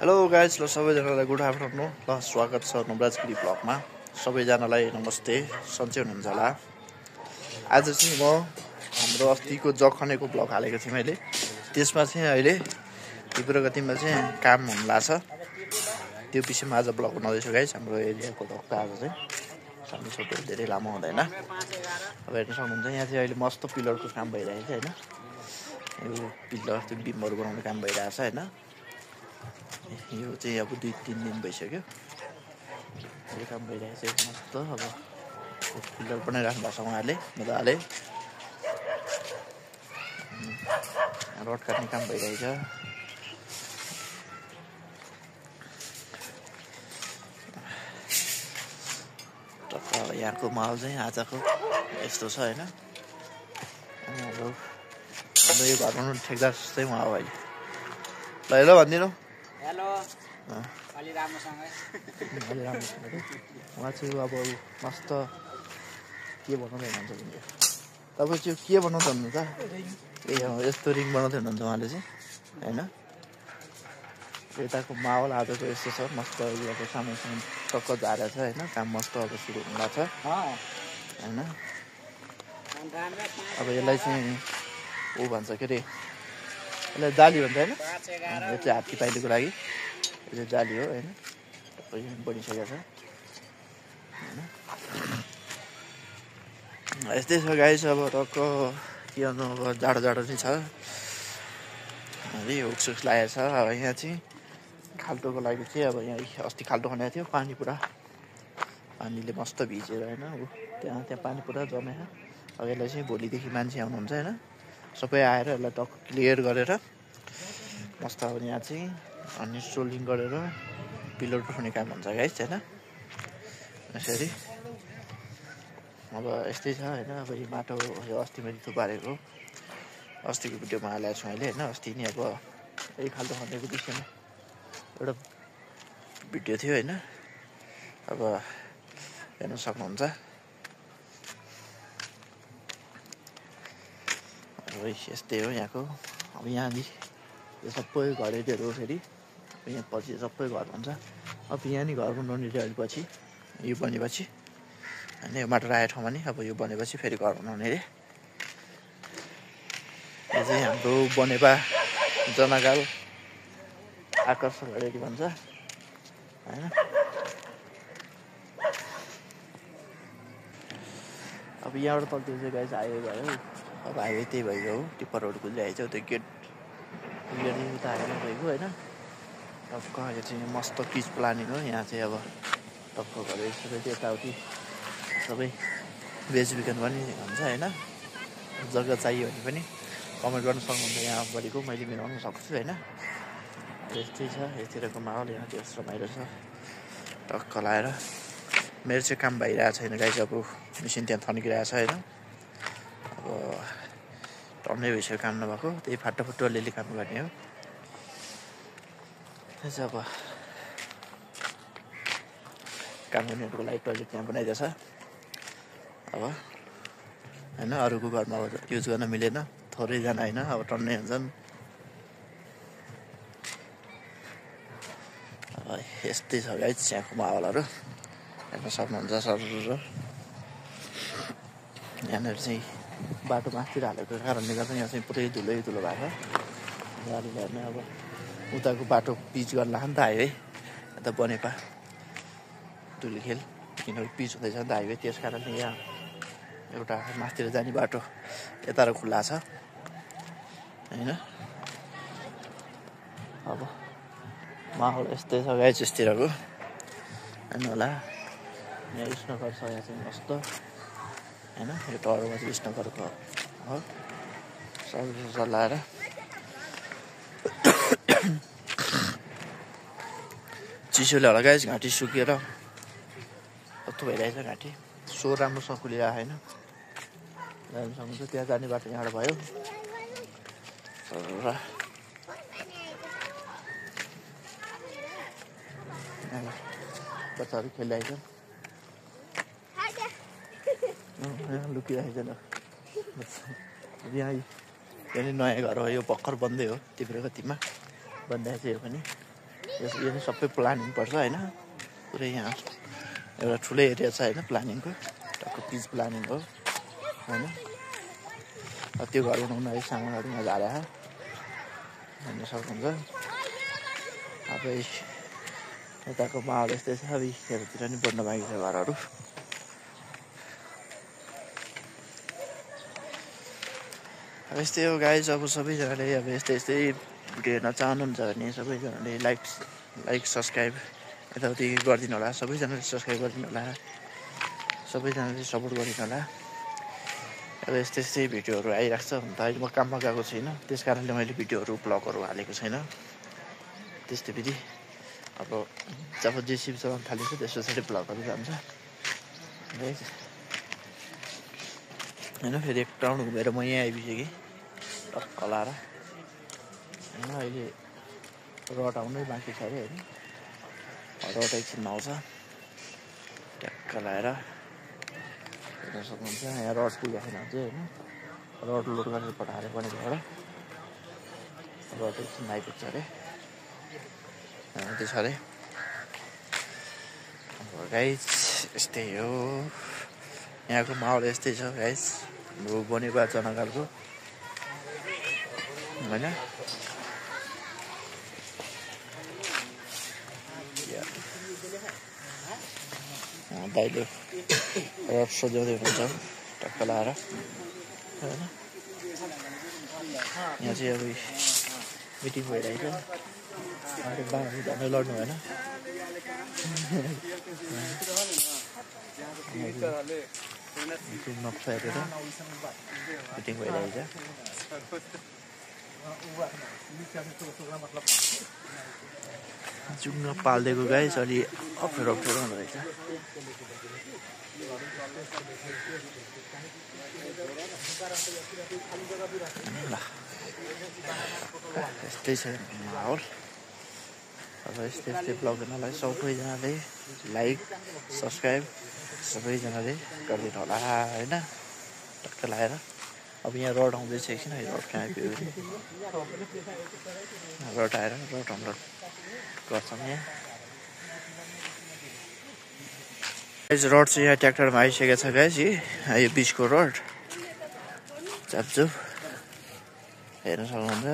Hello guys, ल सबैजनालाई good afternoon. ल स्वागत छ नवराजगिरी ब्लगमा। सबैजनालाई नमस्ते, सन्चै हुनुहुन्छ होला। आज चाहिँ म हाम्रो अस्तिको जखनेको ब्लग हालेको थिएँ मैले। त्यसमा चाहिँ अहिले तीव्र गतिमा चाहिँ काम हुन लाग्छ, त्यो विषयमा आज ब्लग बनाउँदैछु गाइज। हाम्रो एरियाको ढक्क आज चाहिँ सानो छोटो धेरै लामो हुँदैन। अब हेर्न सक्नुहुन्छ यहाँ चाहिँ अहिले मस्त पिलरको काम भइरहेको छ होइन। यो पिलर त्यो बिमहरू बनाउने काम भइरहेको छ होइन। यो चाहिँ अब 2-3 दिन भइसक्यो यो काम भइरहेको छ मस्त। अब पिलर बनाइराख्नु भएको छ उहाँहरूले मजाले। रड काट्ने काम भइरहेछ। टक्क यहाँको माहौल चाहिँ आजको यस्तो छ होइन। अनि हाम्रो यो घर बनाउनु ठेक्दार चाहिँ उहाँ हो अहिले। ल हेलो भनिदिनु। हेलो अलि राम्रोसँग उहाँ चाहिँ अब मस्त के बनाउँदै हुनुहुन्छ भने तपाईँ चाहिँ के बनाउँदै हुनुहुन्छ? ए यस्तो रिङ बनाउँदै हुनुहुन्छ उहाँले चाहिँ होइन। यताको माहौल आजको यस्तो छ मस्त। यो सामान टक्क झारेको छ होइन। काम मस्त अब सुरु हुन लाग्छ होइन। अब यसलाई चाहिँ ऊ भन्छ के अरे, यसलाई जाली भन्छ होइन। यो चाहिँ हात्ती पाइलीको लागि यो चाहिँ जाली हो होइन। बनिसकेको छ होइन। यस्तै छ गाइस। अब टक्क के गर्नु, अब जाडो नै छ है। हुक्सुक्स लागेको छ। अब यहाँ चाहिँ खाल्टोको लागि चाहिँ अब यहाँ अस्ति खाल्टो खनेको थियो, पानी पुरा पानीले मस्त भिजेर होइन। त्यहाँ पानी पुरा जमेर अब यसलाई चाहिँ भोलिदेखि मान्छे आउनुहुन्छ होइन। सबै आएर यसलाई टक्क क्लियर गरेर मस्त अब यहाँ चाहिँ अनि सोल्डिङ गरेर पिलर उठाउने काम हुन्छ गाइस होइन। यसरी अब यस्तै छ होइन। अब यो माटो यो अस्ति मैले थुपारेको अस्तिको भिडियोमा हालेको छु मैले होइन। अस्ति नि अब यही खाल्टो खनेको विषयमा एउटा भिडियो थियो होइन। अब हेर्न सक्नुहुन्छ। अब यस्तै हो यहाँको। अब यहाँनिर यो सबै घर एरियाहरू फेरि यहाँ पछि सबै घर हुन्छ। अब यहाँ नि घर बनाउने अहिले पछि यो बनेपछि होइन। यो माटो राखेको ठाउँमा नि अब यो बनेपछि फेरि घर बनाउने अरे। यो चाहिँ हाम्रो बनेपा जनागाल आकर्षण रेडी भन्छ होइन। अब यहाँबाट तलतिर चाहिँ गाइस हाइवे भयो। अब हाइवे त्यही भइगयो हो, टिप्परहरू कुदिरहेको छ। त्यो गेट उता हाइवे भइगयो होइन। टक्क यो चाहिँ मस्त पिच प्लानिङ हो यहाँ चाहिँ। अब टक्क गरेर सबै यताउति सबै बेचबिखन पनि हुन्छ होइन। जग्गा चाहियो भने पनि कमेन्ट गर्न सक्नुहुन्छ यहाँ अगाडिको, मैले मिलाउन सक्छु होइन। यस्तै छ यतिरको माहौल। यहाँ त्यस्तो रमाइलो छ टक्क लाएर। मेरो चाहिँ काम भइरहेको छैन गाइस। अब मेसिन त्यहाँ थन्किरहेको छ होइन। अब टन्नै भइसक्यो काम नभएको, त्यही फाटोफुटो अलिअलि काम गर्ने हो। त्यो चाहिँ अब काम गर्नेहरूको लागि टोइलेट त्यहाँ बनाइदिएछ अब होइन। अरूको घरमा अब युज गर्न मिलेन, थोरैजना होइन अब टन्नै हुन्छन्। अब यस्तै छ गाइस यहाँको माहौलहरू हेर्न सक्नुहुन्छ। सरर यहाँनिर चाहिँ बाटो माथितिर हालेको कारणले गर्दा यहाँ चाहिँ पुरै धुलै धुलो भएको छ। गाडीले हेर्ने अब उताको बाटो पिच गर्न लाग्यो नि त हाइवे। यता बनेपा धुलीखेल किनभने पिच हुँदैछ नि त हाइवे। त्यस कारणले यहाँ एउटा माथितिर जाने बाटो यता र खुल्ला छ होइन। अब माहौल यस्तै छ गाइस यस्तैतिरको हेर्नु होला। यहाँ स्नोकर छ यहाँ चाहिँ मस्त होइन। यो टावरमा चाहिँ स्नोकरको हो सल्लाएर चिसोले होला गाइस। घाँटी सुकेर कस्तो भइरहेछ घाँटी। स्वर राम्रोसँग खुलिरहेको होइन। जानु सक्नुहुन्छ त्यहाँ जाने बाटो यहाँबाट भयो। बच्चाहरू खेलिरहेछन् यहाँ लुकिरहेछन्। यहाँ नयाँ घर हो यो, भर्खर बन्दै हो तीव्र गतिमा बनिरहेको छ यो पनि। यो चाहिँ सबै प्लानिङ पर्छ होइन पुरै यहाँ एउटा ठुलै एरिया छ होइन प्लानिङको टक्क पिच प्लानिङ हो होइन त्यो घर बनाउनु है सामानहरूमा झारे हेर्न सक्नुहुन्छ अब यताको माहौल यस्तै छ अब यतातिर नि बन्न बाँकी छ घरहरू अब यस्तै हो गाइज अब सबैजनाले अब यस्तै भिडियो हेर्न चाहनुहुन्छ भने सबैजनाले लाइक सब्सक्राइब यताउति गरिदिनु होला सबैजनाले सब्सक्राइब गरिदिनु होला सबैजनाले सपोर्ट गरिदिनु होला अब यस्तै भिडियोहरू आइरहेको छ अन्त अहिले म काममा गएको छैन त्यस कारणले मैले भिडियोहरू ब्लगहरू हालेको छैन त्यस्तै फेरि अब जब जेसिबी चलाउन थालेको छ त्यस पछाडि ब्लगहरू जान्छ होइन फेरि एक राउन्ड घुमेर म यहाँ आइपुगेँ टक्क लाएर होइन अहिले रड आउनै बाँकी छ अरे होइन रड एकछिनमा आउँछ ट्याक्क लाएर हेर्न सक्नुहुन्छ यहाँ रड पुगेको छैन अझै होइन रड लोड गरेर पठाएर पनि भएर रड एकछिन आइपुग्छ अरे त्यो छ अरे अब गाइज यस्तै हो यहाँको माहौल यस्तै छ गाइज बनेपा जनगालको होइन दाइले रड सजाउँदै हुन्छ टक्क लाएर होइन यहाँ चाहिँ अब मिटिङ भइरहेको अरे बाबु झन्डै लड्नु भएन नक्सा हेरेर मिटिङ भइरहेको छ जुङ्ग पालिदिएको गाइस अलि अप्ठ्यारो हुँदो रहेछ ल यस्तै छ माहौल अब यस्तै ब्लग हेर्नलाई सबैजनाले लाइक सब्सक्राइब सबैजनाले गरिदिनु होला होइन टक्क लगाएर अब यहाँ रड आउँदैछ एकछिन है रड कहाँ आइपुग्यो रड आएर रड अनलोड गर्छौँ यहाँ रड चाहिँ यहाँ ट्र्याक्टरमा आइसकेको छ गाइस यो बिचको रड चाप्चुप हेर्न सक्नुहुन्छ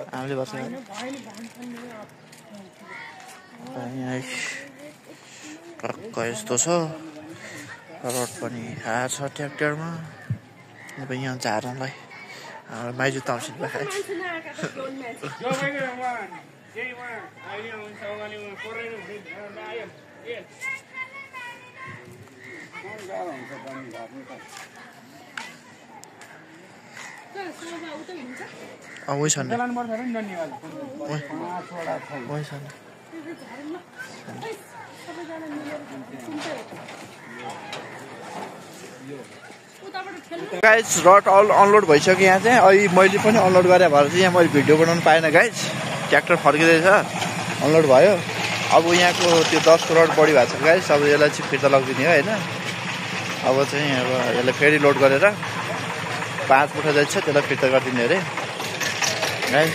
हामीले बस्छ यहाँ टक्क यस्तो छ रड पनि आएको छ ट्र्याक्टरमा अब यहाँ झार्नलाई माइजू ताउँसिन खाए वही छन् गाइज रड अनलोड भइसक्यो यहाँ चाहिँ अहिले मैले पनि अनलोड गरेँ भएर चाहिँ यहाँ मैले भिडियो बनाउनु पाएन गाइज ट्र्याक्टर फर्किँदैछ अनलोड भयो अब यहाँको त्यो 10 रड बढी भएको छ गाइज अब यसलाई चाहिँ फिर्ता लगिदिने हो होइन अब चाहिँ अब यसलाई फेरि लोड गरेर 5 मुठा जति छ त्यसलाई फिर्ता गरिदिने अरे गाइज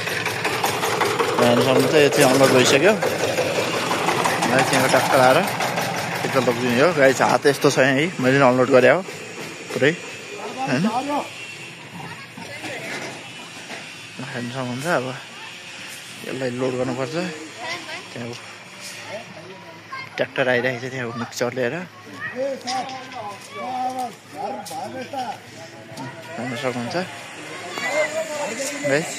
हेर्नु सक्नुहुन्छ यो चाहिँ अनलोड भइसक्यो त्यहाँ टक्क लाएर फिर्ता लगिदिने हो गाइज हात यस्तो छ यहाँ है मैले अनलोड गरेँ हो पुरै होइन हेर्नु सक्नुहुन्छ अब यसलाई लोड गर्नुपर्छ त्यहाँ ट्र्याक्टर आइरहेको छ त्यहाँ मिक्सर लिएर हेर्न सक्नुहुन्छ गाइस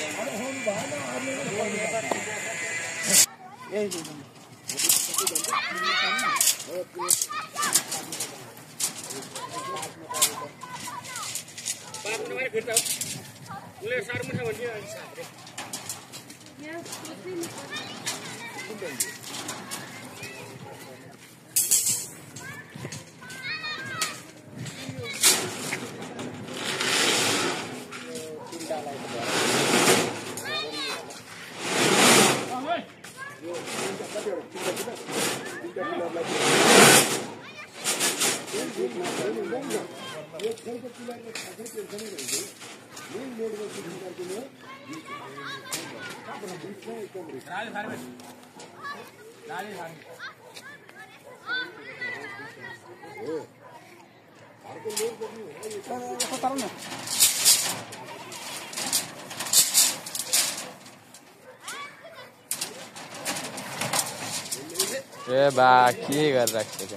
ए बा के गरिराख्छ